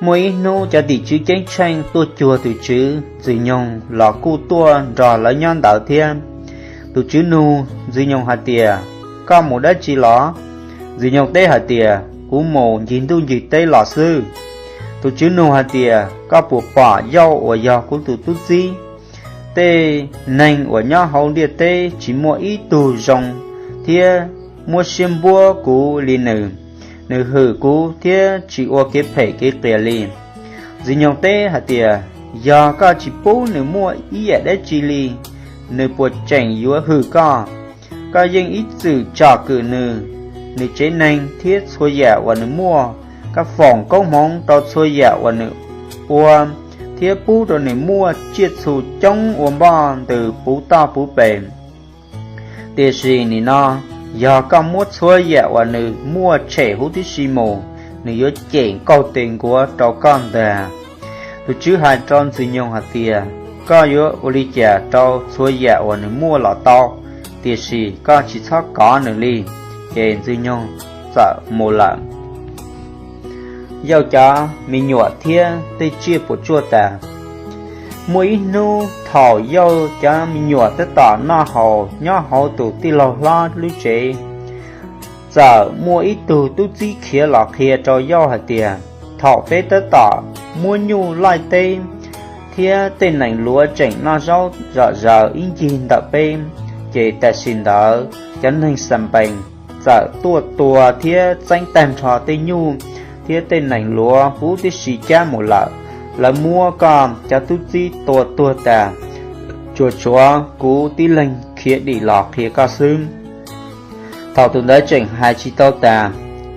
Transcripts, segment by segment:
Muaj ib hnub cov tim tswv ceeb tsheej tuaj cuag tus tswv, Ntxwg Nyoog los kuj tuaj nrog lawv nyob ntawd thiab. Tus tswv nug Ntxwg Nyoog hais tias, Koj mus dab tsi los? Ntxwg Nyoog teb hais tias, Kuv mus ncig ntuj ncig teb los xwb. Tus tswv nug hais tias, Koj puas pom Yauj uas yog kuv tus tub txib? Tej neeg uas nyob hauv ntiaj teb tsis muaj ib tug zoo thiab muab siab npuab kuv li nws. Nws hwm kuv thiab tsis ua kev phem kev qias li. Ntxwg Nyoog teb hais tias, Yog koj tsis pub nws muaj ib yam dab tsi li, nws puas tseem yuav hwm koj? Koj yeej ib txwm tsom kwm nws, nws tsev neeg thiab txhua yam uas nws muaj. Koj foom koob hmoov rau txhua yam uas nws ua thiab pub rau nws muaj tsiaj txhu coob ua npoj ntws puv toj puv pes. Tiam sis nim no, yog koj muab txhua yam uas nws muaj tshem huv tib si mus, nws yuav cem nkaug tes nkuav rau koj ntag. Tus tswv hais rau Ntxwg Nyoog hais tias, Koj yuav ua li cas rau txhua yam uas nws muaj los tau, tiam sis koj tsis txhob kov nws li. Ces Ntxwg Nyoog txawm mus lawm. Yauj cov me nyuam thiab tej tsiaj puas tsuaj tas. Muaj ib hnub thaum Yauj cov me nyuam tab tom noj haus nyob hauv tus tij laug hlob lub tsev, txawm muaj ib tug tub txib khiav los qhia rau Yauj hais tias, Thaum peb tab tom muab nyuj laij teb thiab tej nees luav tseem noj zaub zom zaws ib ncig ntawm peb, ces tam sim ntawd cov neeg Xas Npees txawm tuaj tua thiab txeeb tag nrho tej nyuj thiab tej nees luav huv tib si cab mus lawm. Lawv muab koj cov tub txib tua tuag tas, tsuas tshuav kuv tib leeg khiav dim los qhia koj xwb. Thaum tus ntawd tseem hais tsis tau tas,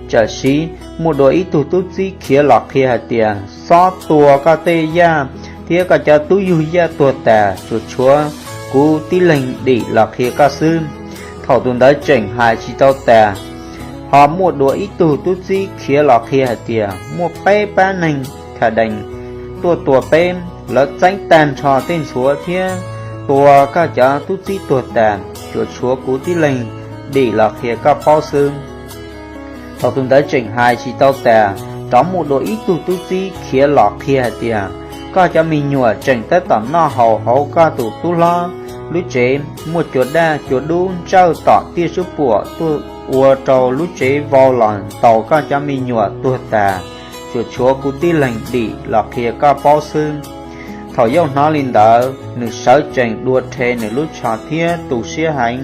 tsawm siv muaj dua ib tug tub txib khiav los qhia hais tias, Xob tua koj tej yaj thiab koj cov tub yug yaj tuag tas, tsuas tshuav kuv tib leeg dim los qhia koj xwb. Thaum tus ntawd tseem hais tsis tau tas, ho muaj dua ib tug tub txib khiav los qhia hais tias, Muaj peb pab neeg Khas Dees tuaj tua peb, lawv txeeb tag nrho tej ntxhuav thiab tua koj cov tub txib tuag tas, tsuas tshuav kuv tib leeg dim los qhia koj paub xwb. Thaum tus ntawd tseem hais tsis tau tas, rov muaj dua ib tug tub txib khiav los qhia hais tias, Koj cov me nyuam tseem tab tom noj haus hauv koj tus tub hlob lub tsev, muaj cua daj cua dub ntsawj tom tiaj suab puam tuaj ua rau lub tsev vau los ntaus koj cov me nyuam tuag tas, tsuas tshuav kuv tib leeg dim los qhia koj paub xwb. Thaum Yauj hnov li ntawd, nws sawv tsees dua rhe nws lub tsho thiab tu siab heev.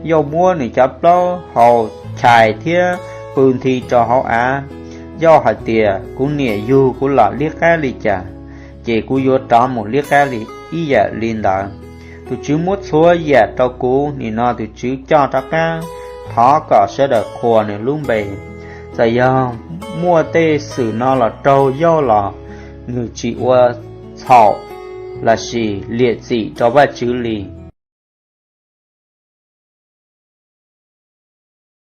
Yauj muab nws cov plaub hau chais thiab pw nthi rau hauv av. Yauj hais tias, Kuv niam yug kuv los liab qab li cas, ces kuv yuav rov mus liab qab li ib yam li ntawd. Tus Tswv muab txhua yam rau kuv, nim no tus Tswv coj rov qab, thov kom sawv daws qhuas nws lub npe. Txawm yog muaj tej xwm no los raug Yauj los nws tsis ua txhaum lossis liam txim rau Vajtswv li.